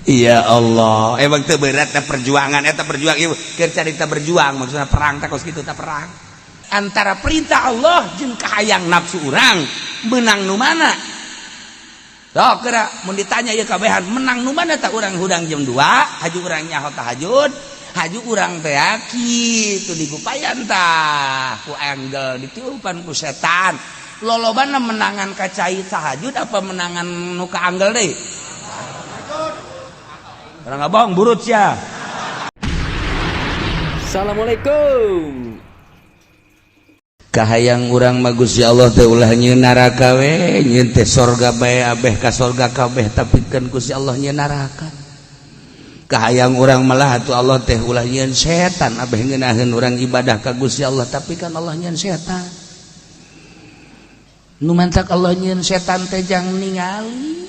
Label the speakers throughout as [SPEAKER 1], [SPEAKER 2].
[SPEAKER 1] Ya Allah, emang teu berat teh perjuangan eta perjuang ieu keur carita berjuang maksudna perang teh kos kitu teh perang. Antara perintah Allah jeung kahayang nafsu urang, menang nu mana? Sok geura mun ditanya ieu kabehan menang nu mana tah urang hudang jam 2, haju urang nyaho tahajud, haju urang teh kitu digupayan tah ku anggel ditiupan ku setan. Lolobana menangan ka cai tahajud apa menangan nu ka anggel deui? Orang nggak bohong, burut ya.
[SPEAKER 2] Assalamualaikum.
[SPEAKER 1] Kahayang urang mah Gusti Allah teh ulah nyieun neraka we, nyieun teh sorga bae abeh ka sorga kabeh, tapi kan Gusti Allah nyieun neraka. Kahayang urang malah atuh Allah teh ulah nyieun setan abeh ngeunaheun urang ibadah ka Gusti Allah, tapi kan Allah nyieun setan. Nu mantak Allah nyieun setan teh jang ningali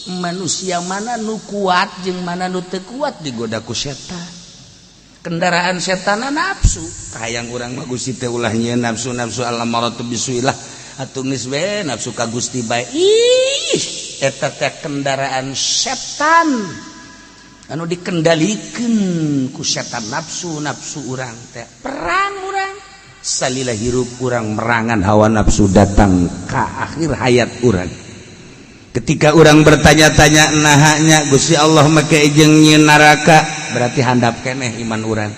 [SPEAKER 1] manusia mana nu kuat jeung mana nu teu kuat digoda ku setan. Kendaraan setan nafsu. Kahayang urang mah Gusti teh ulah nyieun nafsu-nafsu alammaratu bisuilah atuh geus we nafsu ka Gusti bae. Ih, eta teh kendaraan setan anu dikendalikeun ku setan nafsu-nafsu urang teh. Perang urang salila hirup urang merangan hawa nafsu datang ka akhir hayat urang. Ketika orang bertanya-tanya nahanya Gusti Allah make jeung nyieun neraka, berarti handap keneh iman urang.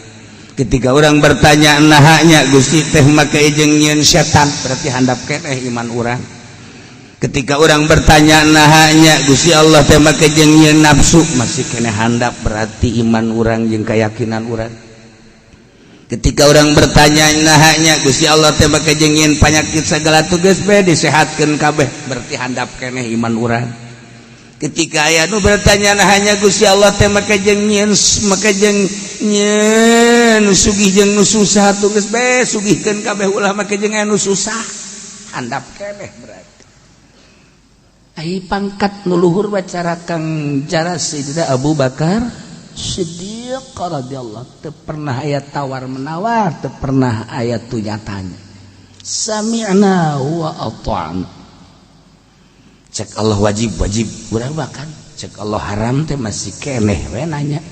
[SPEAKER 1] Ketika orang bertanya nahanya Gusti teh make jeung nyieun setan, berarti handap keneh iman urang. Ketika orang bertanya nahanya Gusti Allah teh make jeung nyieun nafsu, masih keneh handap berarti iman urang jeung keyakinan urang. Ketika orang bertanya nahanya Gusti Allah teh make jeung nyieun panyakit segala tugas bae disehatkeun kabeh, berarti handap keneh iman urang. Ketika aya nu bertanya nahanya Gusti Allah teh make jeung nyieun make jeung nyieun nu sugih jeung nu susah tugas bae sugihkeun kabeh ulah make jeung anu susah, handap keneh berarti. Ai pangkat nu luhur bacara kang cara Sayyidina Abu Bakar Siddiq radhiyallahu teu pernah aya tawar menawar, teu pernah aya tunyatanya. Sami'na wa ata'na. Cek Allah wajib wajib urang bahkan cek Allah haram teh masih keneh we nanya.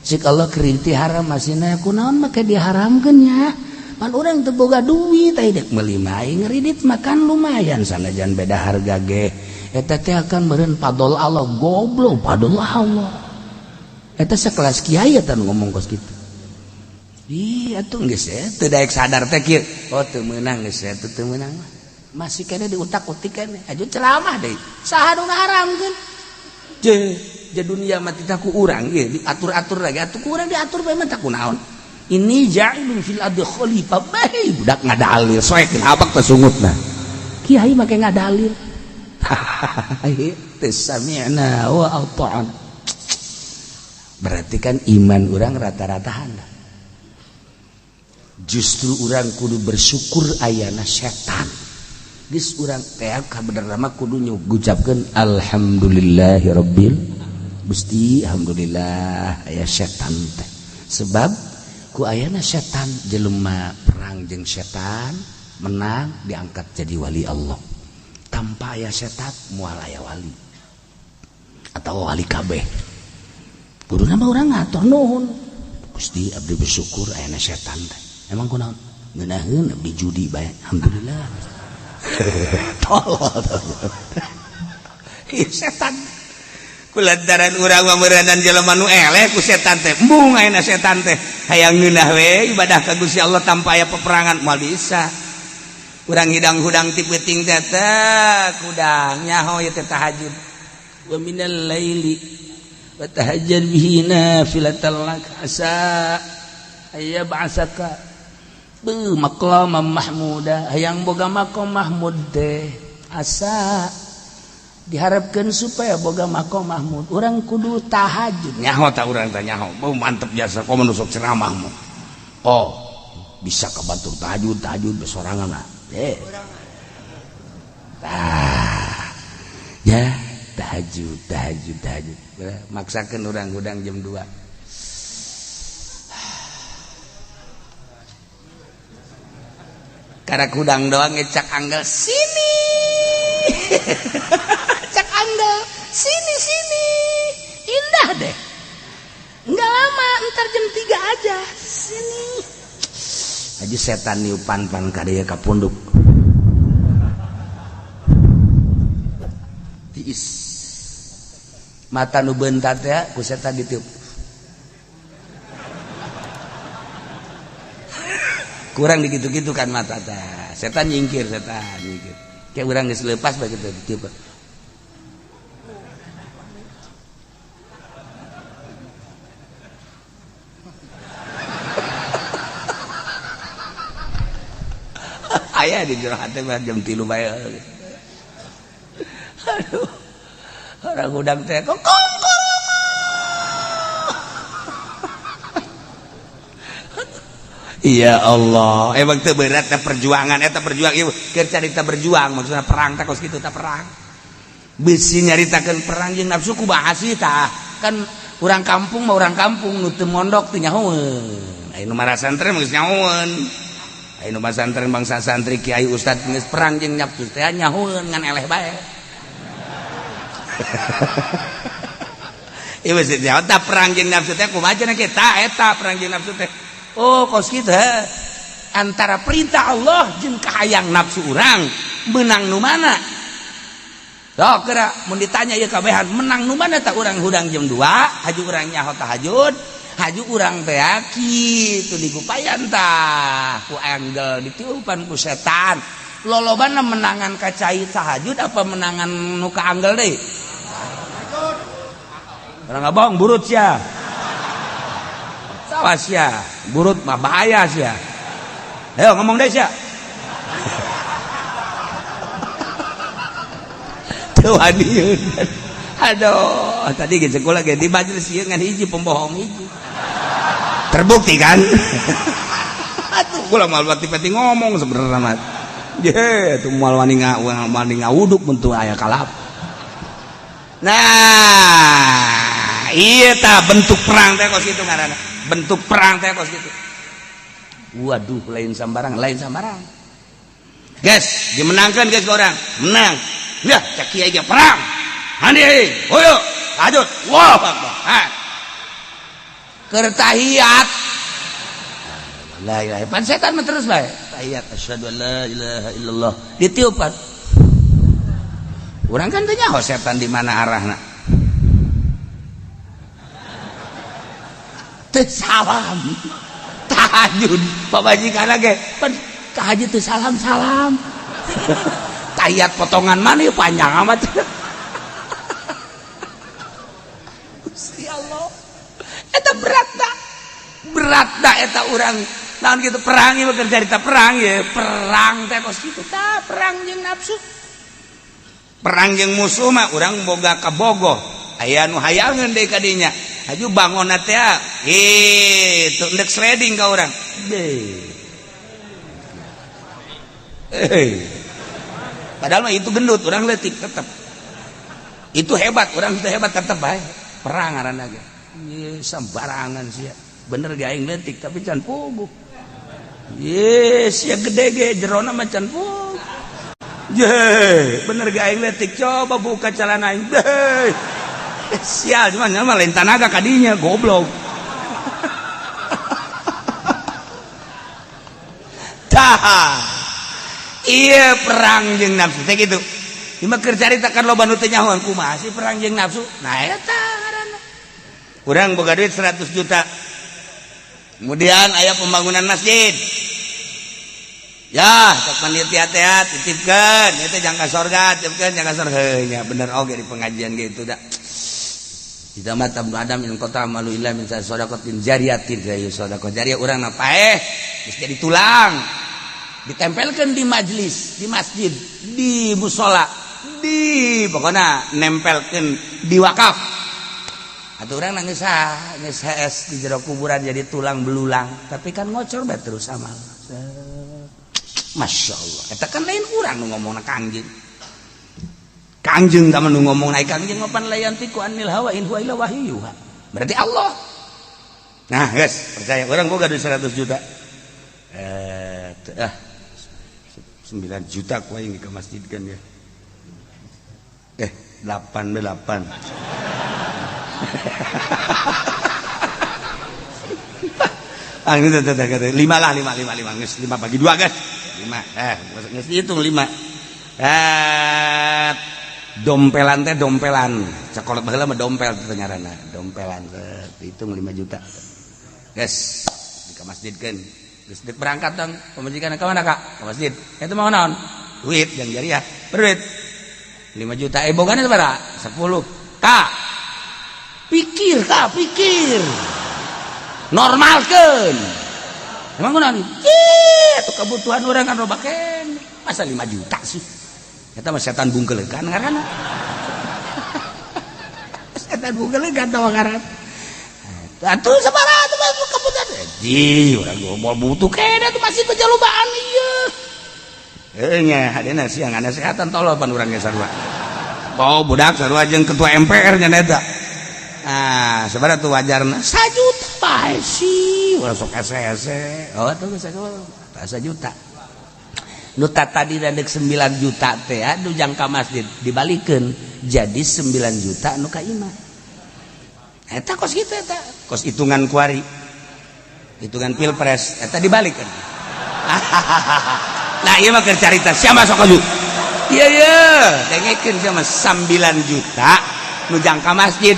[SPEAKER 1] Cek Allah kerinti haram masih nanya kunaon make diharamkeun nya. Pan urang teu boga duit ai dek meuli mah ngeridit makan lumayan sanajan beda harga ge. Eta teh akan meureun fadol Allah goblok fadol Allah. Eta sekelas kiai eta ngomong kos kitu. Ih atuh geus teu daek sadar teh kieu. Oh teu meunang geus teu teu meunang mah. Masih keneh diutak-utik keneh. Aju ceramah deui. Saha nu ngaharamkeun? Je, je dunia mah titah ku urang ge diatur-atur lagi atuh ku urang diatur bae mah tah kunaon. Ini ja'ilun fil ardi khalifah. Bae budak ngadalil soekeun abak teh sungutna. Kiai make ngadalil. Teu sami'na wa ata'na. Berarti kan iman orang rata-rata handap. Justru orang kudu bersyukur ayana setan. Geus urang teh kabenerna mah kudu ngucapkeun alhamdulillahirabbil Gusti alhamdulillah aya setan teh. Sebab ku ayana setan jelema perang jeung setan menang diangkat jadi wali Allah. Tanpa aya setan moal aya wali atau wali kabeh. Kudu nama urang ngatur nuhun Gusti abdi bersyukur ayana setan teh. Emang kunaon? Ngeunaheun abdi judi bae. Alhamdulillah. Tolol. Ieu setan. Kulantaran urang mah meureunan jelema nu eleh ku setan teh. Embung ayana setan teh. Hayang ngeunah we ibadah ka Gusti Allah tanpa aya peperangan moal bisa. Urang hidang-hudang ti peuting teh teh kudang nyaho ieu teh tahajud. Wa minal laili fatahajjad bihi nafilatan lak asa ayyab'asaka beuh maqaman mahmuda hayang boga maqam mahmud teh asa diharapkeun supaya boga maqam mahmud urang kudu tahajud nyaho ta urang teh nyaho beuh mantep jasa komo nu sok ceramah mah oh bisa kabatur tahajud tahajud besorangan lah eh tah ya tahajud tahajud tahajud maksakan orang hudang jam 2 karak hudang doang ngecak anggel sini cak anggel sini sini indah deh. Enggak lama, ntar jam 3 aja. Sini. Haji setan niupan pan ka dieu ka punduk. Tiis. Mata nu beuntat teh ku setan ditiup. Kurang digitu-gitu kan mata teh. Setan nyingkir, setan nyingkir. Kayak urang geus leupas bae kitu ditiup. Aya di jero hate mah jam 3 bae. Aduh. Orang hudang teh kok Ya Allah, emang teu berat teh perjuangan eta perjuang ieu keur carita berjuang maksudna perang teh kos kitu tah perang. Bisi nyaritakeun perang jeung nafsu kumaha sih tah? Kan urang kampung mah urang kampung nu teu mondok teu nyahoeun. Aya nu marasantren mah geus nyahoeun. Aya nu masantren bangsa santri kiai ustad geus perang jeung nafsu teh nyahoeun ngan eleh bae. Ieu geus nyaho tah perang jeung nafsu teh kumaha cenah kita eta perang jeung nafsu teh. Oh kos kitu antara perintah Allah jeung kahayang nafsu urang menang nu mana? Sok geura mun ditanya ieu kabehan menang nu mana tah urang hudang jam 2 haju urang nyaho tahajud haju urang teh kitu digupayan tah ku anggel ditiupan ku setan lolobana menangan ka cai tahajud apa menangan nu ka anggel deui? Urang ngabong burut sia. Awas ya, burut mah bahaya sia. Ayo ngomong deh sia. Teu waniun. Aduh, tadi ge sekolah ge di majelis ieu ngan hiji pembohong hiji. Terbukti kan? Atuh kula moal pati-pati ngomong sebenarnya mah. Ye, tuh moal wani ngawuduk mun teu aya kalap. Nah, ieu tah bentuk perang teh kos kitu ngaranna. Bentuk perang teh kos gitu. Waduh, lain sambarang, lain sambarang. Guys, dimenangkan guys ke orang. Menang. Ya, cek kiai ge perang. Handi hoyo, lanjut. Wah, akbar. Ha. Keur tahiyat. La ilaha. Pan setan mah terus bae. Tahiyat asyhadu an la ilaha illallah. Ditiupan. Urang kan teu nyaho setan di mana arahna. Teu salam tahajud pamajikan ge pan tahajud teu salam-salam tahiyat potongan mana ieu panjang amat. Gusti Allah eta berat da berat da eta urang naon kitu perang ieu keur carita perang ye perang teh kos kitu tah perang jeung nafsu perang jeung musuh mah urang boga kabogoh aya nu hayangeun deui ka dinya haju bangun teh itu ndek sliding ka urang. Padahal mah itu gendut urang leutik tetep. Itu hebat, urang itu hebat tetep bae. Perang ngaranna ge. Ye sembarangan sia. Bener ge aing leutik tapi can puguh. Ye sia gede ge jerona mah can puguh. Ye bener ge aing leutik coba buka celana aing. Sial cuman mah lain tanaga kadinya goblok. Tah. Iya perang jeung nafsu teh kitu. Ieu mah keur carita kan loba nu teu nyahoan kumaha sih perang jeung nafsu. Nah eta ngaranna. Urang boga duit 100 juta. Kemudian aya pembangunan masjid. Ya, cek panitia teh titipkeun, ieu teh jangka sorga, titipkeun jangka sorga. Heuh nya bener oge di pengajian gitu da. Idza mata ibnu Adam in qata amalu illa min shadaqatin jariyatin, ya shadaqah jariyah urang na paeh geus jadi tulang. Ditempelkeun di majlis, di masjid, di musala, di pokona nempelkeun di wakaf. Atuh urang nangis ah, geus hees di jero kuburan jadi tulang belulang, tapi kan ngocor bae terus amal. Masya Allah, eta kan lain urang nu ngomongna Kangjeng. Kangjeng ka nu ngomong naik Kangjeng opan layantiku anil hawa in huwa illa wahyuha. Berarti Allah. Nah, guys, percaya orang boga duit 100 juta. 9 juta ku aing ke masjid kan ya. 8 8. Ah, ini lima lah, lima, lima, lima, geus lima bagi dua, guys. Lima, geus dihitung lima. Dompelan teh dompelan. Cakolot baheula mah dompel teh ngaranna, dompelan. Dihitung 5 juta. Guys, di ka masjidkeun. Geus dek berangkat dong, pamajikan ka mana, Kak? Ka masjid. Eta mau naon? Duit yang jariah. Berduit. 5 juta. Bogana sabaraha? 10. Kak. Pikir, Kak, pikir. Normalkeun. Emang kunaon? Ih, atuh kebutuhan urang kan loba keneh. Masa 5 juta sih? Eta mah setan bungkeulekan ngaranna. Setan bungkeulekan tah ngaranna. Atuh sabaraha atuh kebutuhan? Di urang moal butuh keneh atuh masih bejalobaan ieu. Heuh nya hadena siang nasehatan tolol pan urang ge sarua. Oh budak sarua jeung ketua MPR nya eta. Ah, sabaraha tuh wajarna? 1 juta bae sih. Urang sok ese-ese. Oh tuh geus 1 juta. Nu tadi dek 9 juta teh aduh jangka masjid dibalikeun jadi 9 juta nu ka imah. Eta kos kitu eta. Kos hitungan kuari. Hitungan pilpres eta dibalikeun. Nah, ieu mah keur carita siapa sok aju. Iya iya, dengekeun sia mah 9 juta nu jangka masjid.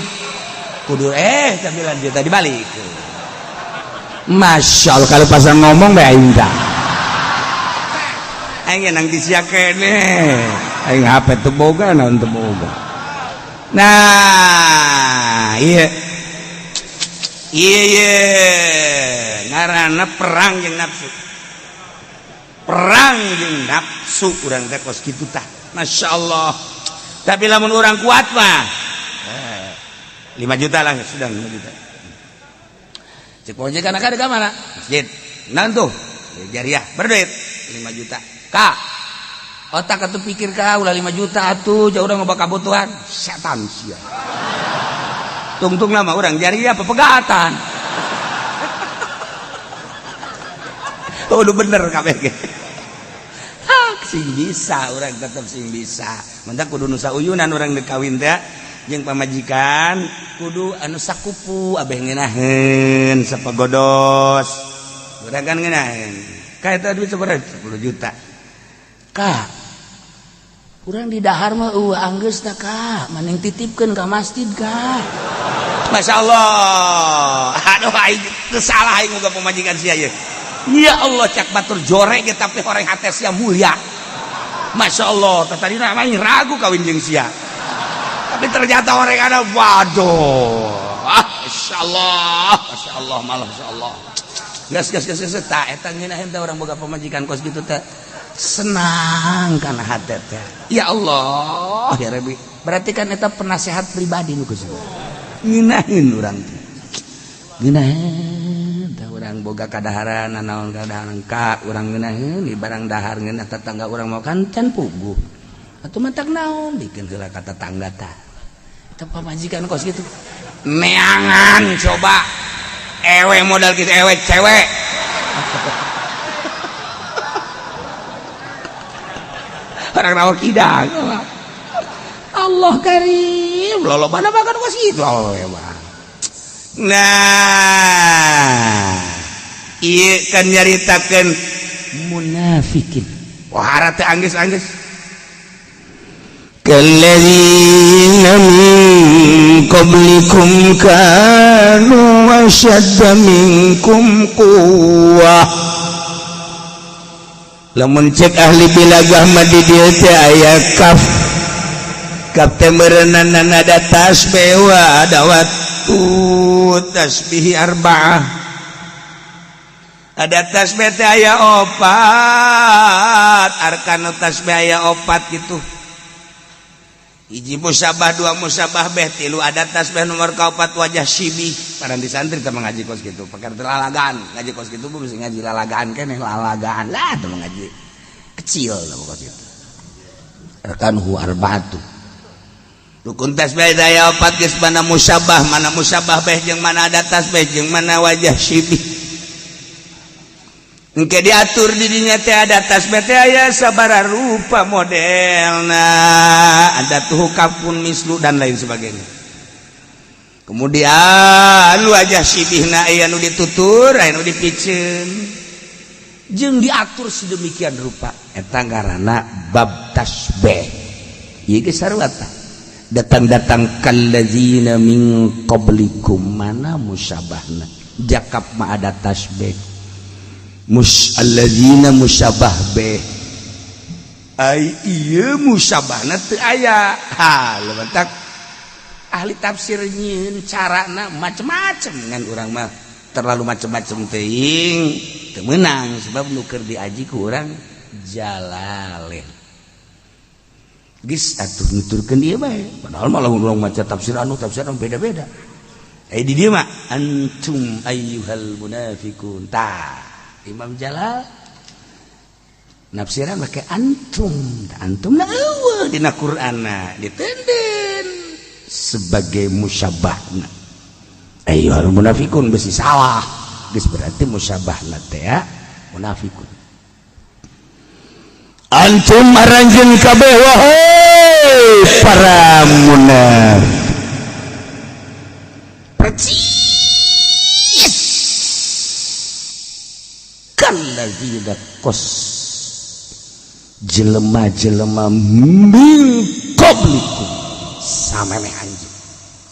[SPEAKER 1] Kudu 9 juta dibalikeun. Masya Allah kalau pasang ngomong bae aing tah. Aing nang disia keneh. Aing HP teu boga naon teu boga. Nah, iya. Iya iya, ngaranna perang jeung nafsu. Perang jeung nafsu urang teh kos kitu tah. Masya Allah. Tapi lamun urang kuat mah 5 juta lah sudah 5 juta. Cek pamajikan ada ka mana? Masjid. Naon tuh? Jariah berduit 5 juta. Kak, otak atuh pikir ka ulah 5 juta atuh jauh urang loba kabutuhan. Setan sia. Tungtung lama urang jariah pepegatan. Oh, udah bener kabeh ge. Hak sing bisa urang tetep sing bisa. Mentak kudu nu sauyunan urang deuk kawin teh jeung pamajikan kudu anu sakupu abeh ngeunaheun sapagodos. Urang kan ngeunaheun. Ka eta duit sabaraha? 10 juta. Kak, urang di dahar mah eueuh anggeus tah Kak, maneh titipkeun ka masjid Kak. Masya Allah. Aduh aing teu salah aing boga pamajikan sia ieu. Ya Allah cak batur jorek ge tapi orang hate sia mulia. Masya Allah, tadi aing ragu kawin jeung sia. Tapi ternyata orang ada waduh. Ah, Masya Allah, Masya Allah malah Masya Allah. Gas gas gas gas tak eta ngeunaheun teh urang boga pamajikan kos kitu teh. Senang kana hate teh. Ya Allah, ya Rabbi. Berarti kan eta penasehat pribadi nu geus. Ngeunaheun urang teh. Ngeunaheun teh urang boga kadaharan naon kadaharan ka urang ngeunaheun di barang dahar ngeunah tetangga urang mau kan can puguh. Atuh matak naon dikeun heula ka tetangga tah. Eta pamajikan kos kitu. Neangan coba. Ewe modal kitu ewe cewek. Orang rawa kidang. Allah karim. Lolobana makan kos kitu awewe mah. Nah, ieu kan nyaritakeun munafikin. Wah, teh anggeus-anggeus. Kalladzina min qablikum kanu ashadda minkum quwwah. Lamun cek ahli bilagah mah di dieu teh aya kaf. Kaf teh meureunana ada tasbih wa ada tasbih arba'ah. Ada tasbih teh aya opat, arkanu tasbih aya opat gitu. Hiji musabah, dua musabah beh, tilu ada tasbih nomor kaopat wajah sibih. Padahal di santri teh ngaji kos gitu, pakai lalagaan, ngaji kos gitu mesti ngaji lalagaan keneh lalagaan lah teh ngaji kecil lah kos gitu. Arkanuhu arba'atu. Rukun tasbih aya opat geus mana musabah beh jeung mana ada tasbih jeung mana wajah sibih. Engke diatur di dinya teh ada tasbih teh aya sabaraha rupa modelna, ada tuh kafun mislu dan lain sebagainya. Kemudian wajah sibihna aya nu ditutur, aya nu dipiceun, jeung diatur sedemikian rupa. Eta ngaranna bab tasbih. Ieu geus sarua tah. Datang-datang kallazina min qablikum, mana musyabahna? Jakap mah ada tasbih. Mus allazina musyabah beh. Ai ieu musyabahna teu aya. Ha, lebentak ahli tafsir nyieun carana macem-macem, ngan urang mah terlalu macem-macem teuing teu meunang, sebab nu keur diaji ku urang Jalalain. Geus atuh nuturkeun ieu bae, padahal malah urang maca tafsir anu tafsir anu beda-beda. Eh, di dieu mah antum ayyuhal munafiqun. Tah, Imam Jalal nafsiran make antum. Antum na eueuh dina Qur'anna, ditenden sebagai musyabahna. Ayyuhal munafikun besi salah. Geus berarti musyabahna teh ya munafikun. Antum aranjeun kabeh wahai para munafik. Percis kallazina kos jelema-jelema min qablikum sameme anjeun.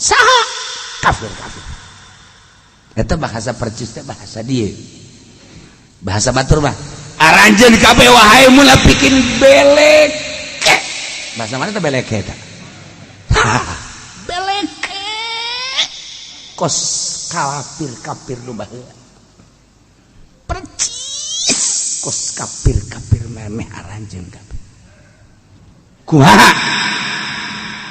[SPEAKER 1] Saha? Kafir-kafir. Eta bahasa percis teh bahasa dieu. Bahasa batur mah aranjeun kabeh wahai munafikin beleke. Bahasa mana teh beleke eta? Beleke. Kos kafir-kafir nu baheula. Percis kos kafir-kafir memeh aranjeun kabeh. Kumaha?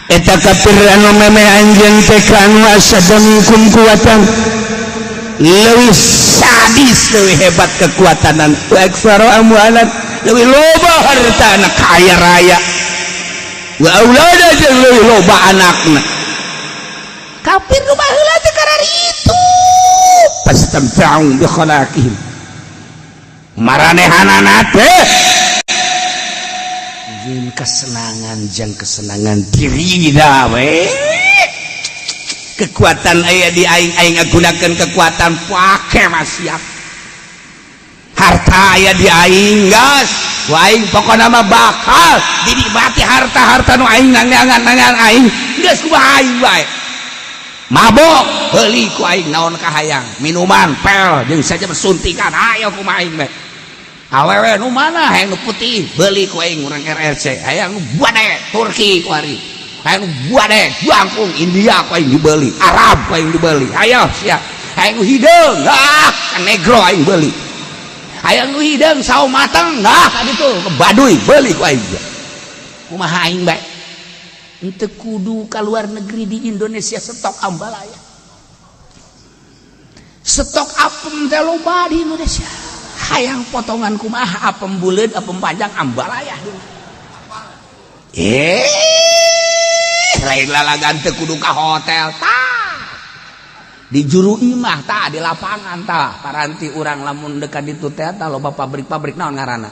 [SPEAKER 3] Eta kafir anu memeh anjeun teh kanu asyadda minkum quwatan, leuwih sadis, leuwih hebat kekuatanan, wa aktsara amwalan, leuwih loba hartana, kaya raya, wa aulada, jeung leuwih loba anakna.
[SPEAKER 1] Kafir nu baheula teh kararitu.
[SPEAKER 3] Fastamta'u bi khalaqihim, maranehanana teh
[SPEAKER 1] jeung kesenangan, jeung kesenangan diri dah we.
[SPEAKER 3] Kekuatan aya di aing, aing ngagunakeun kekuatan pake maksiat. Harta aya di aing, gas ku aing, pokona mah bakal dinikmati harta-harta nu aing nangan nangan aing, geus kumaha aing bae. Mabok heuli ku aing, naon kahayang, minuman pel jeung saja suntikan, ayo kumaha aing bae. Awewe nu mana hayang, nu putih beli ku aing, urang RRC. Hayang nu bade Turki ku ari, hayang nu bade jangkung India ku aing dibeli, Arab ku aing dibeli, ayo siap. Hayang nu hideung, ah, ka negro aing beli. Hayang nu hideung sawo mateng, ah, ka ditu ke Baduy beli ku aing.
[SPEAKER 1] Kumaha aing bae. Henteu kudu ka luar negeri, di Indonesia stok ambalaya, stok apem teh loba di Indonesia. Hayang potongan kumaha, apem buleud, apem panjang, ambalaya.
[SPEAKER 3] Eh, lain lalagan, teu kudu ka hotel tah,
[SPEAKER 1] di juru imah tah, di lapangan tah. Paranti urang lamun dekat ditu teh tah loba pabrik-pabrik. Naon ngaranna,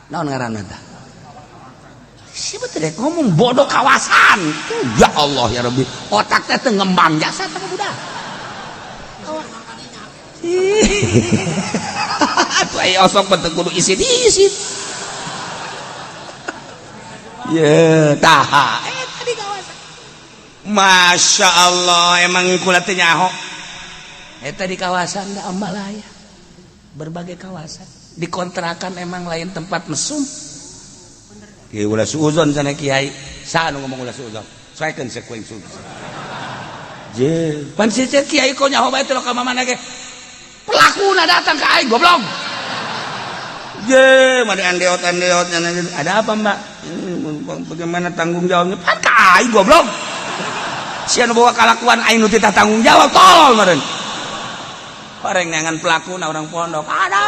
[SPEAKER 1] naon ngaranna tah? Siapa teh ngomong bodoh kawasan?
[SPEAKER 3] Ya Allah ya Rabbi,
[SPEAKER 1] otak teh teu ngembang jasa teh budak.
[SPEAKER 3] Atuh aya osok teu kudu isin-isin. Ye, tah.
[SPEAKER 1] Eh, tadi kawasan.
[SPEAKER 3] Masya Allah, emang kula teh nyaho.
[SPEAKER 1] Eta di kawasan da ambalaya. Berbagai kawasan. Di kontrakan emang lain tempat mesum.
[SPEAKER 3] Kiai ulah suuzon sana kiai. Saha nu ngomong ulah suuzon? Soekeun sekuing suuzon.
[SPEAKER 1] Je, pan si kiai kok nyaho bae teh ka mana ge. Pelakuna datang ke aing, goblok.
[SPEAKER 3] Je, mana andeot andeot, ada apa, Mbak? Ini bagaimana tanggung jawabnya? Pan ka aing, goblok. Sia nu bawa kalakuan, aing nu titah tanggung jawab, tolol meureun. Bareng neangan pelakuna orang pondok. Ada.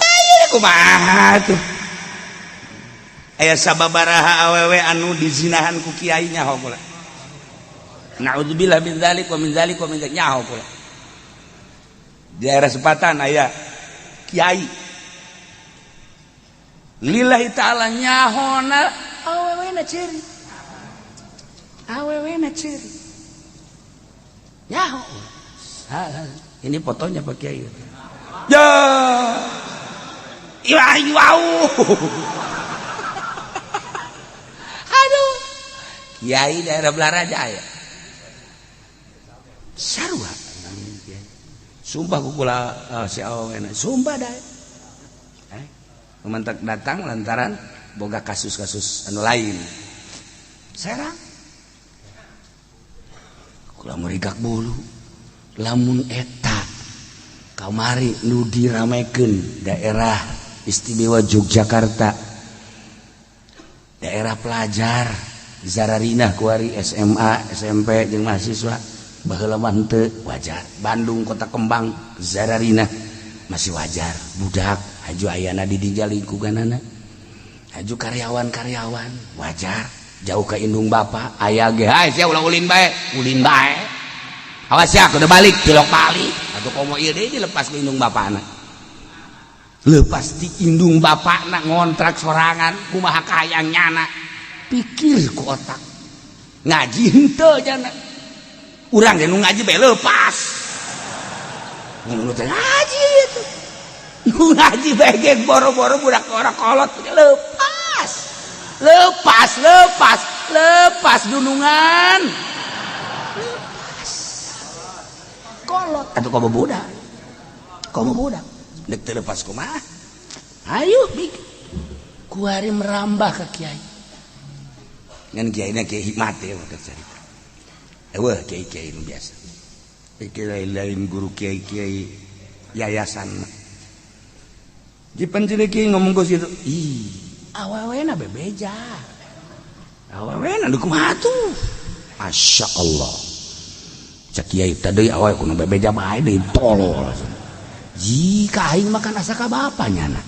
[SPEAKER 3] Ayo kumaha tuh?
[SPEAKER 1] Aya sababaraha awewe anu dizinahan ku kiai, nyaho kula. Naudzubillah min dzalik wa min dzalik wa min dzalik, nyaho kula.
[SPEAKER 3] Di daerah Sepatan aya kiai. Lillahi ta'ala nyahona awewena ciri.
[SPEAKER 1] Ciri nyaho. Ini fotonya Pak Kiai ya. Iwah, wow. Aduh, Kiai daerah Balaraja ya. Sarua. Sumpah kukula si awena. Sumpah dah. Mantak datang lantaran boga kasus-kasus anu lain. Serang. Kula merigak bulu. Lamun eta kamari nu diramekeun daerah istimewa Yogyakarta, daerah pelajar Zararina kuari SMA, SMP jeung mahasiswa baheula mah henteu wajar. Bandung Kota Kembang Zararina masih wajar, budak haju ayana di dinya lingkunganana, haju karyawan-karyawan wajar, jauh ke indung bapak aya ge hae sia ulah ulin bae, ulin bae. Awas ya, kudu balik, tilok balik. Atuh komo ieu deui dilepas ku indung bapana. Lepas di indung bapana ngontrak sorangan, kumaha kahayang nyana. Pikir ku otak. Ngaji henteu jana. Urang ge nu ngaji bae lepas. Nu teh ngaji itu. Nu ngaji bae ge boro-boro budak ora kolot lepas. Lepas, lepas, lepas dunungan. Lepas. Kolot atuh komo budak. Komo budak. Dek teu lepas kumaha? Ayo bik. Kuari merambah ke kiai. Ngan kiai na kiai hikmat ya waktu cerita. Eueuh kiai-kiai nu biasa. Kiai lain guru kiai-kiai yayasan. Di penjeli kiai ngomong kos gitu. Ih, awewena bebeja. Awewena nu kumaha tuh? Masya Allah. Cek kiai tadi awewe kudu bebeja bae deui tolol. Jika aing makan asa ka bapa nyana.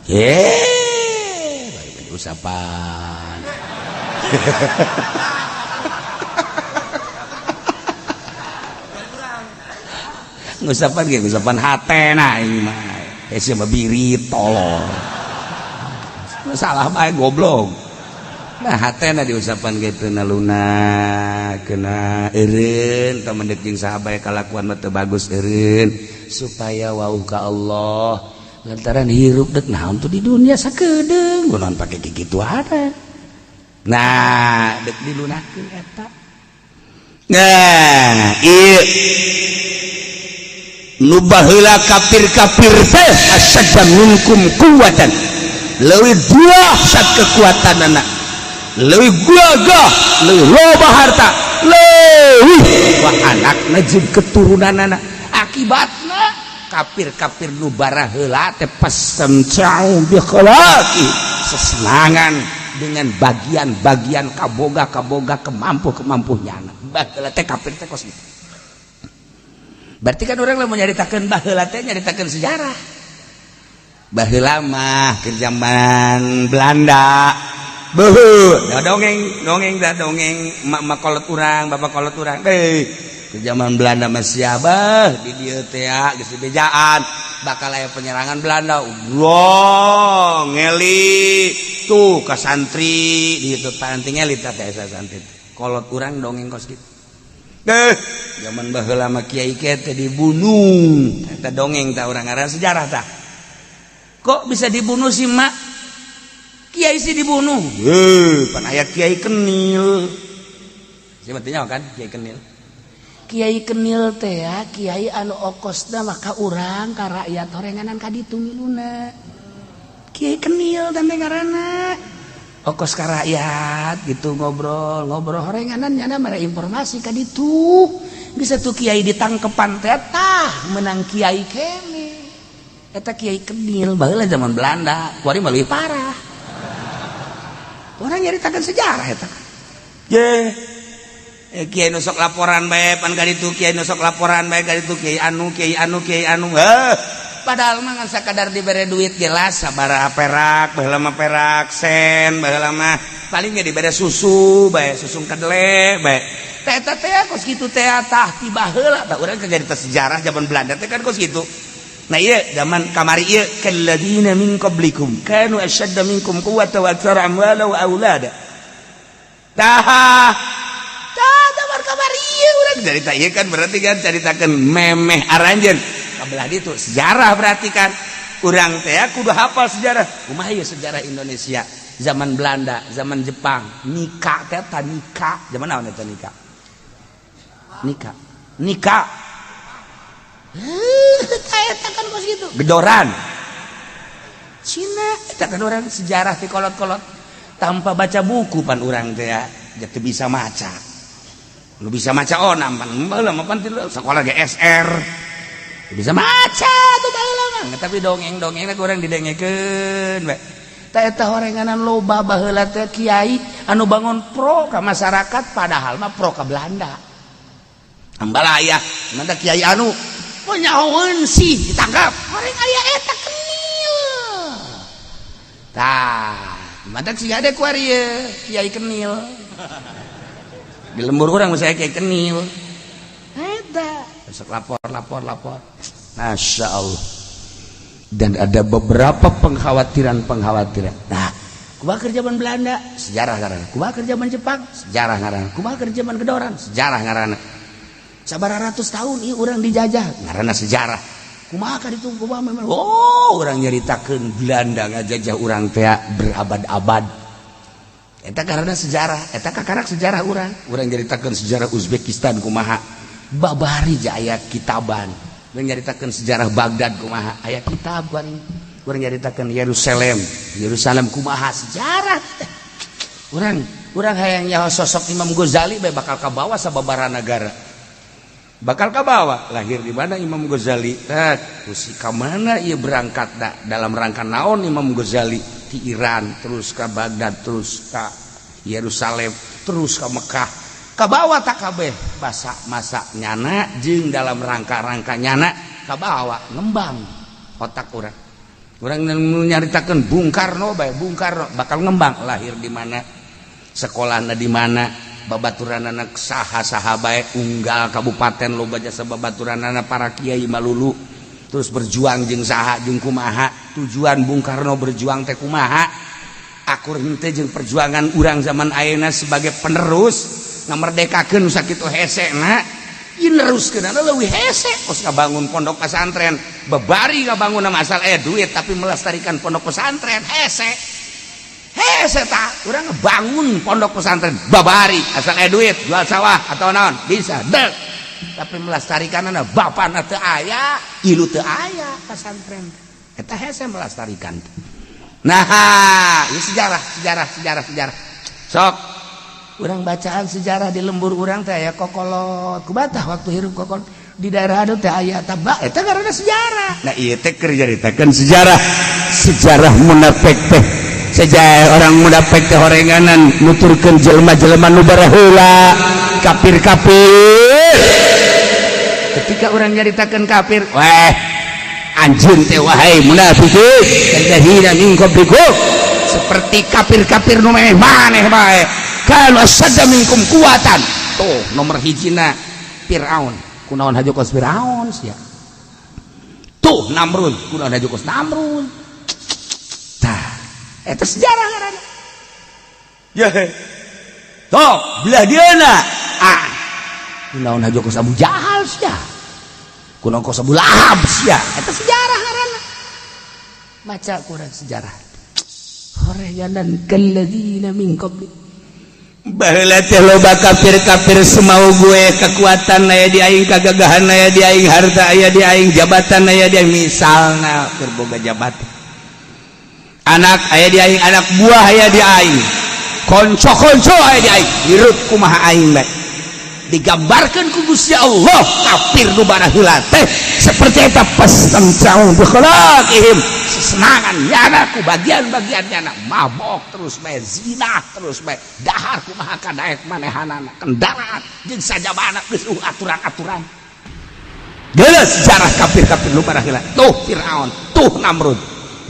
[SPEAKER 1] Ye, bari usapan. Ngusapan ge ngusapan hatena aing mah. Eh sia mah birit tolol. Salah bae goblok. Nah hatena diusapan ge teu lunak, kena eureun teu mendek jeung saha bae kalakuan mah teu bagus eureun supaya wauh ka Allah. Lantaran hirup dek naon tuh di dunia sakedeung kunaon pake kikitu ada. Nah, dek dilunakeun eta.
[SPEAKER 3] Nah, ieu nu baheula kafir-kafir teh asyadda minkum quwwatan. Leuwih dahsyat kekuatanana, leuwih gagah, leuwih loba harta, leuwih wah anakna jeung keturunanana.
[SPEAKER 1] Akibatna kafir-kafir nu baraheula teh pasamcau bi khalaqi, sesenangan dengan bagian-bagian kaboga-kaboga kemampu-kemampunya. Baheula teh kafir teh kos gitu. Berarti kan orang lamun nyaritakeun baheula teh nyaritakeun sejarah.
[SPEAKER 3] Baheula mah keur zaman Belanda. Beuh, da dongeng, dongeng da dongeng emak-emak kolot urang, bapak kolot urang. Heuh, keur zaman Belanda mah siapa di dieu teh geus dibejaan bakal aya penyerangan Belanda. Wah, ngeli tuh ka santri di dieu teh ngeli teh asa santri. Kolot urang dongeng kos kitu. Deh, zaman baheula mah kiai teh dibunuh. Eta dongeng tah urang ngaran sejarah tah.
[SPEAKER 1] Kok bisa dibunuh sih mak? Kiai sih dibunuh.
[SPEAKER 3] Heuh, pan aya Kiai Kenil.
[SPEAKER 1] Siapa tanya kan Kiai Kenil? Kiai Kenil teh ya, kiai anu okosna maka urang ka rakyat horenganan ka ditu miluna. Kiai Kenil teh ngaranna. Okos ka rakyat gitu ngobrol, ngobrol horenganan nyana mere informasi ka ditu. Bisa tuh kiai ditangkepan teh tah menang Kiai kene. Eta Kiai Kenil baheula zaman Belanda, kuari mah leuwih parah. Orang nyaritakeun sejarah eta.
[SPEAKER 3] Ye. Kiai nu sok laporan bae pan ka ditu, kiai nu sok laporan bae ka ditu, kiai anu, kiai anu, kiai anu. Heuh.
[SPEAKER 1] Padahal mah ngan sakadar dibere duit gelas
[SPEAKER 3] sabaraha perak, baheula mah perak sen, baheula mah paling ge dibere susu bae, susu kedele bae.
[SPEAKER 1] Teh eta teh kos kitu teh tah ti baheula
[SPEAKER 3] tah urang keur nyarita sejarah zaman Belanda teh kan kos kitu. Nah iya zaman kamari iya kalladina min qablikum kanu ashadda minkum quwwatan wa aktsara amwala wa aulada. Tah Cerita ieu kan berarti kan caritakeun memeh aranjeun kabelah ditu sejarah. Berarti kan urang teh kudu hafal sejarah. Kumaha ieu sejarah Indonesia zaman Belanda, zaman Jepang? Nika teh ta, nika zaman naon eta? Nika, nika, nika eta kan kos gitu. Gedoran Cina eta kan. Urang sejarah ti kolot-kolot tanpa baca buku pan urang teh ya teu bisa maca. Lu bisa maca, oh, nampan baheula mah pan sekolah GSR bisa maca tuh baheula mah, tapi dongeng-dongeng urang didengekeun we. Tah, eta horenganan loba baheula teh kiai anu bangun pro ka masyarakat, padahal mah pro ka Belanda. Ambalaya mantap kiai anu nyahoeun sih ditangkap, horeng aya eta kenil. Tah, mantap sih ada kuari kiai kenil di lembur urang, misalnya kiai kenil eta besok lapor, lapor, lapor. Masya Allah. Dan ada beberapa pengkhawatiran pengkhawatiran. Nah, kumaha keur zaman Belanda? Sejarah ngaranna. Kumaha keur zaman Jepang? Sejarah ngaranna. Kumaha keur zaman Gedoran? Sejarah ngaranna. Sabaraha ratus tahun ieu urang dijajah, ngaranna sejarah. Kumaha ka ditu, kumaha memang? Oh, urang nyaritakeun Belanda ngajajah urang teh berabad-abad, eta karena sejarah. Eta kakarak sejarah urang. Urang nyaritakeun sejarah Uzbekistan kumaha, babari aya kitaban. Urang nyaritakeun sejarah Baghdad kumaha, aya kitaban. Urang nyaritakeun Yerusalem, Yerusalem kumaha sejarah teh. Urang urang hayang nyaho sosok Imam Ghazali bae, bakal kabawa sababaraha negara, bakal kabawa lahir di mana Imam Ghazali. Eh, terus ka mana ieu berangkat da, dalam rangka naon Imam Ghazali di Iran, terus ke Baghdad, terus ke Yerusalem, terus ke Mekah, kabawa tak kabeh basa masa nyana jeung dalam rangka-rangka nyana, kabawa ngembang otak urang. Urang nyaritakeun Bung Karno bae, Bung Karno bakal ngembang lahir di mana, sekolahna di mana, babaturan anak saha saha bae, unggal kabupaten loba jasa babaturan anak para kiai malulu, terus berjuang jeung saha jeung kumaha, tujuan Bung Karno berjuang teh kumaha, akur henteu jeung perjuangan urang zaman ayeuna sebagai penerus ngamerdekakeun. Sakitu hese na ieu, neruskeun leuwih hese. Kos ngabangun pondok pesantren babari, ngabangun nama asal duit, tapi melestarikan pondok pesantren hese. Hese tak urang ngebangun pondok pesantren babari asal duit, jual sawah atau naon bisa dek, tapi melestarikan anak bapak teu aya, ilu teu aya pesantren eta hese melestarikan. Nah, ini sejarah, sejarah, sejarah, sejarah. Sok urang bacaan sejarah di lembur urang teh aya kokolot kubatah waktu hirup kokol di daerah anu teh aya tabak eta karena sejarah. Nah, ieu teh keur nyaritakeun sejarah. Sejarah munafik teh, sejarah orang munafik teh horenganan nuturkeun jelema-jelema nu baraheula, kafir-kafir. Ketika orang nyaritakeun kafir, weh anjeun teh, wahai munafikin, kalladzina min qablikum, seperti kafir-kafir nu maneh bae, kanu asyadda minkum quwwatan. Tuh, nomor hijina Fir'aun, kunaon haju kos Fir'aun sia? Tuh Namrud, kunaon haju kos Namrud? Tah, eta sejarah ngaranna ya. Tuh belah dieuna, ah, kunaon haju kos Abu Jahal sia? Kunaon kos Abu Lahab sia? Eta sejarah ngaranna. Maca kurang sejarah horeyanan kalladzina min qabli. Baheula teh loba kafir-kafir semau gue, kekuatan aya di aing, kagagahan aya di aing, harta aya di aing, jabatan aya di aing. Misalna keur boga jabatan, anak aya di aing, anak buah aya di aing, konco-konco aya di aing, hirup kumaha aing bae. Digambarkan ku Gusti Allah kafir nu baraheula teh seperti eta, fastamta'u bi khalaqihim, sesenangan nyana ku bagian-bagian nyana, mabok terus bae, zina terus bae, dahar kumaha kadaek manehanana, kendaraan jeung sajabana geus aturan-aturan. Geus sejarah kafir-kafir nu baraheula tuh Firaun, tuh Namrud,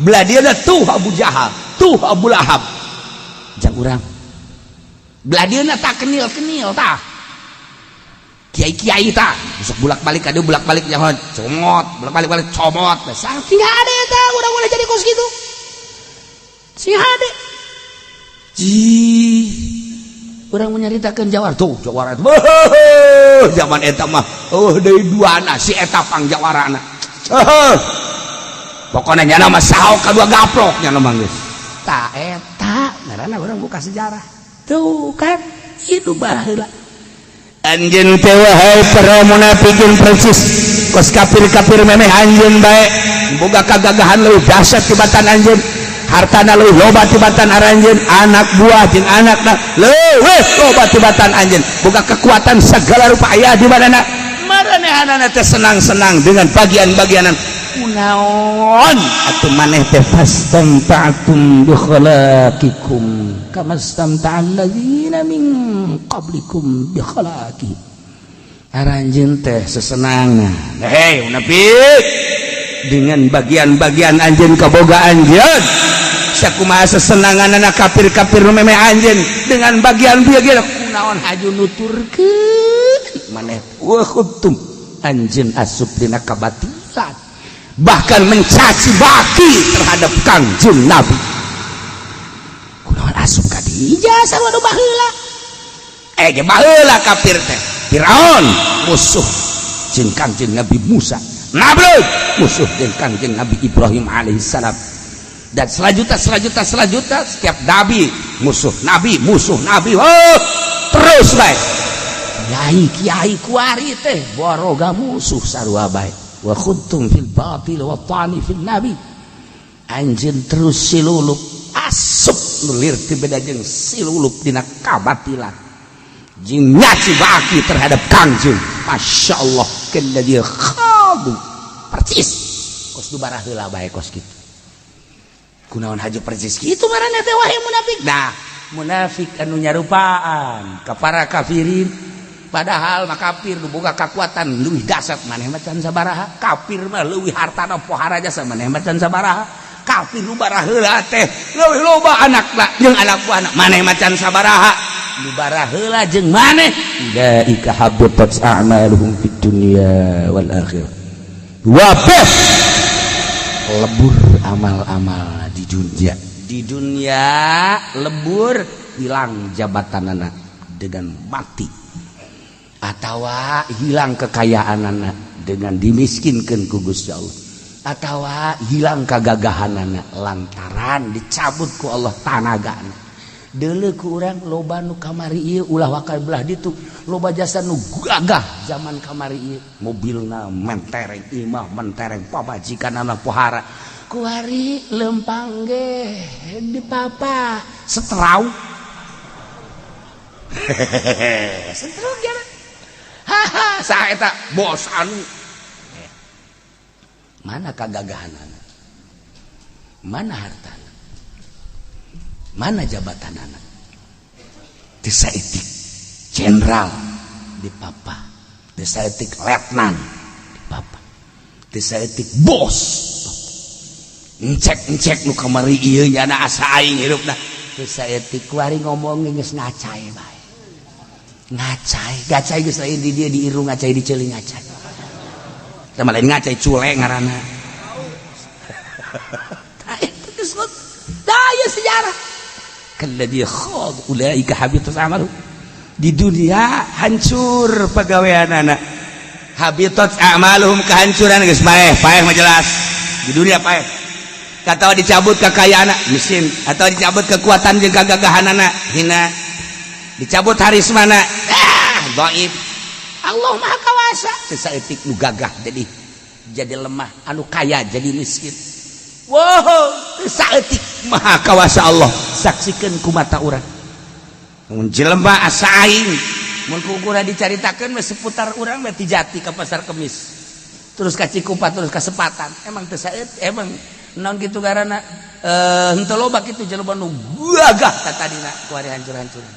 [SPEAKER 3] belah dieuna tuh Abu Jahal, tuh Abu Lahab. Jang urang belah dieuna tak kenil-kenil tah, kiai-kiai tah besok bolak-balik kade, bolak-balik nyaho comot, bolak-balik balik comot. Saking hade eta urang boleh jadi kos gitu sing hade. Ji,
[SPEAKER 1] Urang menyaritakeun jawara tuh, jawara itu zaman eta mah, oh, deui duana si eta pang jawarana. Pokoknya nyana mah saok kadua gaplok nyana mah geus. Ta eta ngaranna urang buka sejarah tuh kan, itu baheula.
[SPEAKER 3] Anjeun teh, wahai para munafikin, persis kos kafir-kafir memeh anjeun bae, boga kagagahan leuwih dahsyat tibatan anjeun, hartana leuwih loba tibatan aranjeun, anak buah jeung anakna leuwih loba tibatan anjeun, boga kekuatan segala rupa aya di mana. Maranehanana teh senang-senang dengan bagian-bagianan.
[SPEAKER 1] Kunaon atuh maneh teh? Fastamta'tum bi khalaqikum kama istamta'a alladzina min qablikum bi khalaqi. Aranjeun teh sesenangan,
[SPEAKER 3] hei munafik, dengan bagian-bagian anjeun, kaboga anjeun. Sakumaha sesenangan anak kafir-kafir nu memeh anjeun dengan bagian-bagian.
[SPEAKER 1] Kunaon haju nuturkeun maneh? Wa khudtum, anjeun asup dina kabatilan,
[SPEAKER 3] bahkan mencaci maki terhadap Kangjeng Nabi.
[SPEAKER 1] Kunaon asup ka dieu sarua nu baheula?
[SPEAKER 3] Eh, ge baheula kafir teh Firaun musuh jeung Kangjeng Nabi Musa, Nabi musuh jeung Kangjeng Nabi Ibrahim alaihissalam, dan selanjutnya, selanjutnya, selanjutnya, setiap nabi musuh, nabi musuh, nabi, oh, terus baik.
[SPEAKER 1] Kiai kiai kuari teh boroga musuh sarua bae. Wa khudtum fil batil wa ta'ni fil nabi. Anjeun terus silulup asup nulir ti beda jeung silulup dina kabatilan jeung nyaci maki terhadap Kangjeng. Masya Allah, kalladzi khadu, persis kos du baraheula bae, kos kitu. Kunaon haju persis kitu marana teh, wahai munafik? Nah, munafik anu nyarupaan ka para kafirin, padahal mah kafir nu boga kakuatan leuwih dahsyat, maneh mah can sabaraha. Kafir mah leuwih hartana, pohara jasa, maneh mah can sabaraha. Kafir nu baraheula teh leuwih loba anakna jeung anak buahna, maneh mah can sabaraha. Nu baraheula jeung maneh, ulaika habitat a'maluhum fid dunya wal akhirah.
[SPEAKER 3] Wabeh
[SPEAKER 1] lebur amal-amal di dunia, di dunia lebur, hilang jabatan anak dengan mati atau hilang kekayaan anak dengan dimiskinkan ku Gusti Allah, atau hilang kegagahan anak lantaran dicabut ku Allah tanaga. Dulu ku urang loba nu kamari ieu, ulah wakal belah ditu, loba jasa nu gagah zaman kamari ieu, mobilna mentereng, imah mentereng, pamajikan anak pohara. Kuari lempang ge di papa setrau hehehe, setrau gimana? Haha, saha eta bos anu? Mana kagagahan, mana harta, mana jabatan anak? Desa etik jenderal di papa, desa etik letnan di papa, desa etik bos.
[SPEAKER 3] Encek encek nu kamari ieu nyana asa aing hirupna.
[SPEAKER 1] Desa etik kuari ngomong geus ngacai bae, ngacai ngacai geus lain di dia, di irung ngacai, di ceuli ngacai.
[SPEAKER 3] Sama lain ngacai, cule ngaranna.
[SPEAKER 1] Tah, itu geus daya sejarah.
[SPEAKER 3] Kalladzi khad ulaika habitat a'maluhum di dunia, hancur pagawean anak, habitat a'maluhum, kehancuran geus paeh, paeh mah jelas di dunia paeh. Atau dicabut kekayaan, miskin, atau dicabut kekuatan jeung kagagahanana, hina, dicabut harismana, ah, dhaif.
[SPEAKER 1] Allah Maha Kawasa. Saeutik nu gagah jadi lemah, anu kaya jadi miskin. Wow, saeutik.
[SPEAKER 3] Maha Kawasa Allah.
[SPEAKER 1] Saksikan ku mata urang.
[SPEAKER 3] Mun jelema asa aing.
[SPEAKER 1] Mun ku urang dicaritakeun mah seputar urang mah, ti Jati ka Pasar Kemis, terus ka Cikupa, terus ka Sepatan, emang teu saeutik, emang naon kitu garana, eh, henteu loba kitu jelema nu gagah tatadina kuari hancur-hancuran,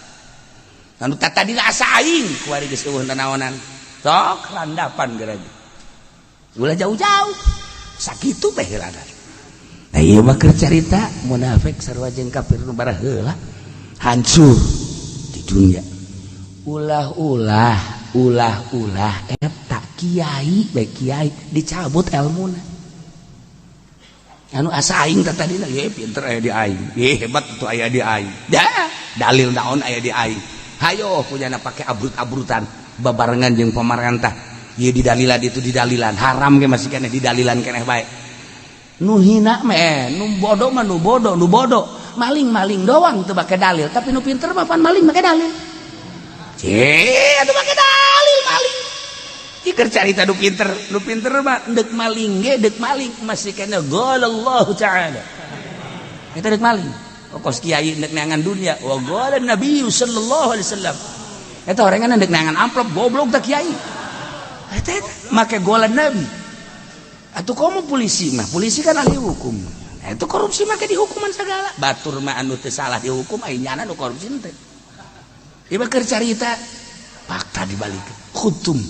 [SPEAKER 1] anu tatadina asa aing kuari geus eueuh nanaonan, sok landapan geura. Ulah jauh-jauh, sakitu teh heulana. Nah, ieu mah keur carita munafik sarua jeung kafir nu baraheula hancur di dunia. Ulah-ulah, ulah-ulah eta kiai bae, kiai dicabut ilmuna. Anu asa aing teh tadina, ye pinter aya di aing, ye hebat tuh aya di aing, dah dalil naon aya di aing. Hayo punyana pake abrut-abrutan babarengan jeung pamarentah. Ieu didalilan itu didalilan haram ge masih keneh didalilan keneh bae. Nu hina mah nu bodoh mah nu bodoh, nu bodoh maling-maling doang teu make dalil, tapi nu pinter mah pan maling make dalil. Cih, atuh make dalil maling. Ieu carita nu pinter mah deuk maling ge deuk maling masih keneh qala Allah taala. Eta deuk maling. Kos kiai deuk neangan dunia wa qala Nabi sallallahu alaihi wasallam. Eta orangan deuk neangan amplop goblok tah kiai. Eta make gola Nabi. Atau kamu polisi mah, polisi kan ahli hukum. Nah, itu korupsi mah dihukuman segala. Batur mah anu teu salah dihukum, ai nyana nu korupsi teh. Ieu mah keur carita fakta dibalik. Khutum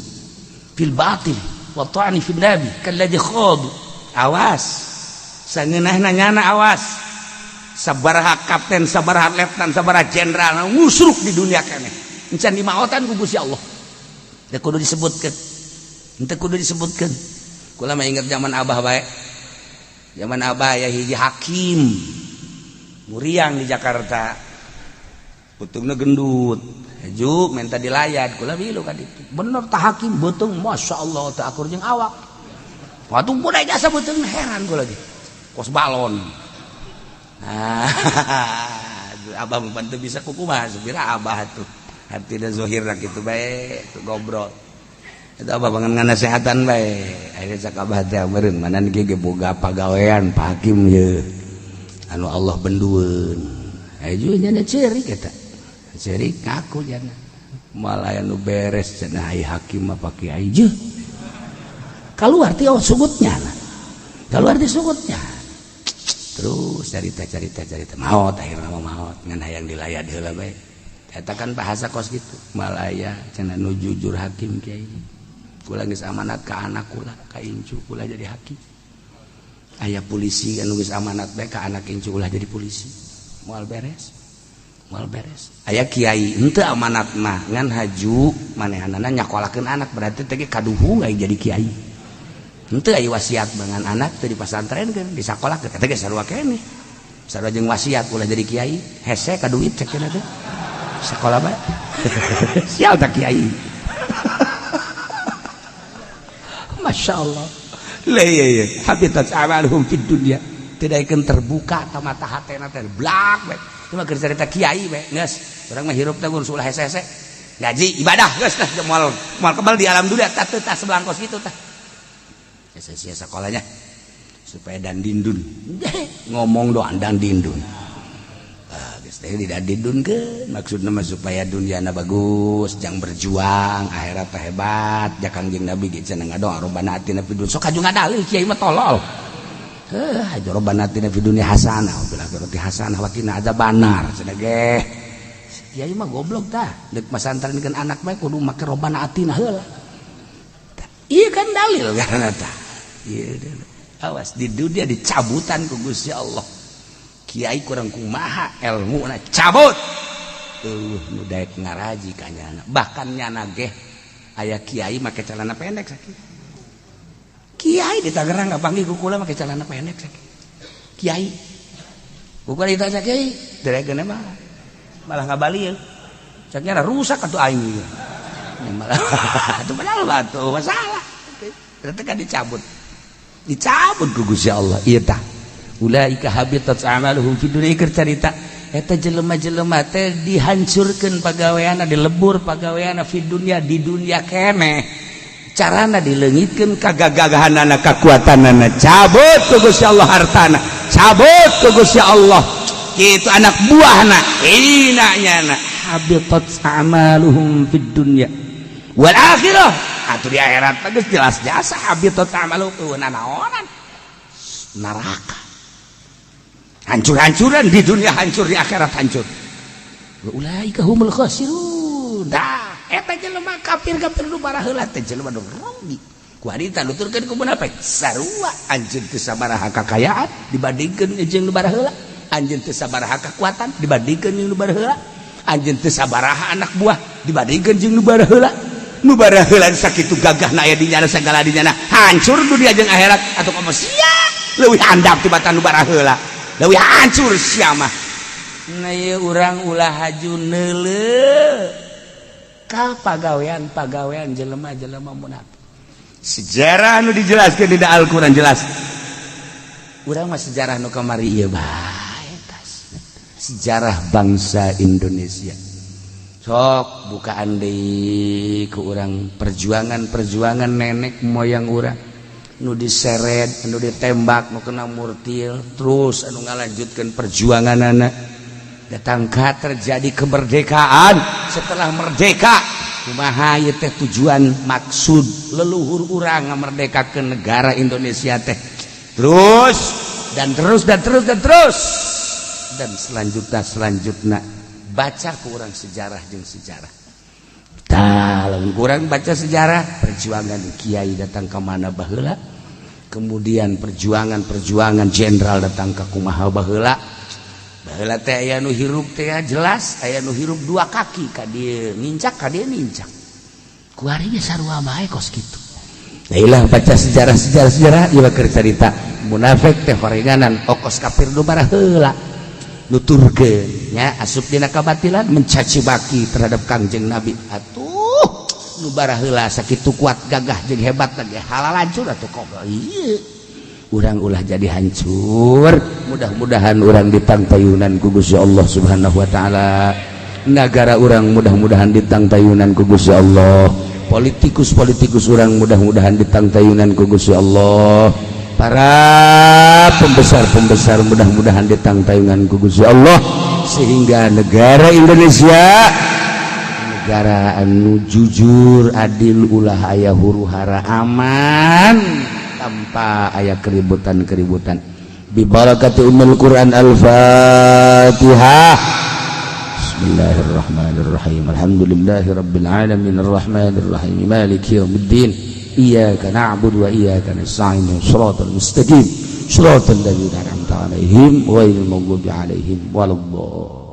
[SPEAKER 1] fil batil wa ta'ni fil nabi kalladzi khad. Awas. Sangeunahna nyana awas. Sabaraha kapten, sabaraha letnan, sabaraha jenderal ngusruk di dunia keneh. Encan dimaotan ku Gusti Allah. Teu kudu disebutkeun. Teu kudu disebutkeun. Kula mah inget zaman abah bae. Zaman abah ya hiji hakim muriang di Jakarta. Putungna gendut. Heju minta dilayat, kula milu ka ditu. Bener tah hakim beuteung masyaallah teu akur jeung awak. Watuh budaya jasa beuteung heran kula ge. Kos balon. Nah, abah mah teu bisa kukumaha supira abah tuh. Hartina zohirna kitu bae, tuh gobrol. Itu abah bangun nganasehatan bae. Akhirnya cak abah teh meureun mana ge boga pagawean Pak Hakim ye. Anu Allah bendueun. Aya nyana ceurik eta. Ceurik ngaku nyana. Malah anu beres cenah ai hakim mah Pak Kiai je. Kaluar ti sugutnya. Kaluar ti sugutnya. Terus carita maot akhirna mah maot ngan hayang dilayat heula bae. Eta kan bahasa kos gitu. Malaya cenah nu jujur hakim kiai. Kula geus amanat ka anak kula, ka incu kula jadi hakim. Aya polisi anu geus amanat bae ka anak incu ulah jadi polisi. Moal beres. Moal beres. Aya kiai henteu amanat mah ngan haju manehanana nyakolakeun anak berarti teh kaduhung aya jadi kiai. Henteu aya wasiat dengan anak teu dipasantrenkeun, disakolakeun eta ge sarua keneh. Sarua jeung wasiat ulah jadi kiai, hese ka duit cek cenah teh. Sekolah bae. Sial tak kiai. Masya Allah. Lah iya iya. Habitat amaluhum fid dunya. Tidak akan terbuka mata hatena teh blak we. Cuma keur carita kiai we geus. Urang mah hirup teh ulah hese-hese. Gaji ibadah geus tah moal moal kebal di alam dunia tah teu tah sebelangkos kitu tah. Sia-sia sekolahnya supaya dan dindun. Ngomong doang dan dindun. Geus teh di dan dindun ke maksudna mah supaya duniana bagus, jang berjuang, akhirat hebat, ja Kangjeng Nabi ge cenah ngadoa robbana atina fid dunya. Sok haju ngadalil kiai mah tolol. Heuh, haju robbana atina fid dunya hasanah wa fil akhirati hasanah wa qina adzabannar cenah ge. Kiai mah goblok tah, deuk masantrenkeun anak mah kudu make robbana atina heula. Ieu kan dalil karena tah. Ieu awas di dunia dicabutan ku Gusti Allah. Kiai kurang kumaha ilmu na cabut tuh nu daek ngaraji ka nyana bahkan nyana ge aya kiai make celana pendek sakieu kiai di Tangerang ngapanggih ku kula make celana pendek sakieu kiai ku kula ditanya kiai daekeun mah malah ngabalieun cak nyana rusak atuh aing ieu malah atuh padahal batu masalah berarti kan dicabut dicabut ku Gusti Allah ieu tah ulaika habitat a'maluhum fid dunya keur carita eta jelema-jelema teh dihancurkeun pagaweanna dilebur pagaweanna fid dunya di dunia keneh carana dileungitkeun kagagahanana kakuatanana cabut ku Gusti Allah hartana cabut ku Gusti Allah kitu anak buahna ina nyana habitat a'maluhum fid dunya wal akhirah atuh di akhirat mah geus jelas jasa habitat a'maluhum nanaonan neraka hancur-hancuran di dunia hancur di akhirat hancur. Ulaika humul khasirun. Dah eta jelema kafir-kafir nu baraheula teh jelema nu rugi. Ku harita nuturkeun ku munafik sarua anjeun teu sabaraha kakayaan dibandingkeun jeung nu baraheula, anjeun teu sabaraha kakuatan dibandingkeun jeung nu baraheula, anjeun teu sabaraha anak buah dibandingkeun jeung nu baraheula. Nu baraheula sakitu gagahna aya di nyana sagala di nyana hancur dunia jeung akhirat atuh komo sia leuwih handap tibatan nu baraheula. Leuwih hancur sia mah. Nah, ieu urang ulah haju neuleu ka pagawean-pagawean jelema-jelema munafik.
[SPEAKER 3] Sejarah nu dijelaskan di Al-Quran jelas.
[SPEAKER 1] Urang mah sejarah nu kamari ieu bae tas. Sejarah bangsa Indonesia. Sok bukaan deui ku urang perjuangan-perjuangan nenek moyang urang nu diseret, nu ditembak, nu kena murtil, terus anu ngalanjutkeun perjuanganana datang ka terjadi kemerdekaan. Setelah merdeka kumaha ieu teh tujuan maksud leluhur urang ngamerdekakeun negara Indonesia teh, terus dan terus dan terus dan terus dan selanjutnya selanjutnya. Baca ku urang sejarah jeung sejarah. Tah, lamun kurang baca sejarah perjuangan kiai datang ke mana baheula, kemudian perjuangan-perjuangan jenderal datang ke kumaha baheula. Baheula teh aya nu hirup teh jelas, aya nu hirup dua kaki, ka dieu nincak, ka dieu nincak, kuari ge sarua bae kos kitu. Lah, baca sejarah, sejarah, sejarah ieu keur carita munafik teh horenganan okos kafir nu baraheula nuturkeun nya asup dina kabatilan, mencaci maki terhadap Kangjeng Nabi. Atuh nu baraheula sakitu kuat, gagah jeung hebat ge halal hancur atuh. Kok ieu urang ulah jadi hancur. Mudah-mudahan urang ditangtayunan ku Gusti Allah Subhanahu wa taala, negara urang mudah-mudahan ditangtayunan ku Gusti Allah, politikus-politikus urang mudah-mudahan ditangtayunan ku Gusti Allah, para pembesar-pembesar mudah-mudahan ditangtayunan ku Gusti Allah, sehingga negara Indonesia negara anu jujur, adil, ulah aya huru hara, aman tanpa aya keributan-keributan. Bibarakati ummul Quran, Al-Fatihah. Bismillahirrahmanirrahim. Alhamdulillahirabbil alamin, arrahmanirrahim, maliki yaumiddin, iyyaka na'budu wa iyyaka nasta'in, shiratal mustaqim, shiratal ladzina an'amta 'alaihim, ghairil maghdubi 'alaihim waladdallin.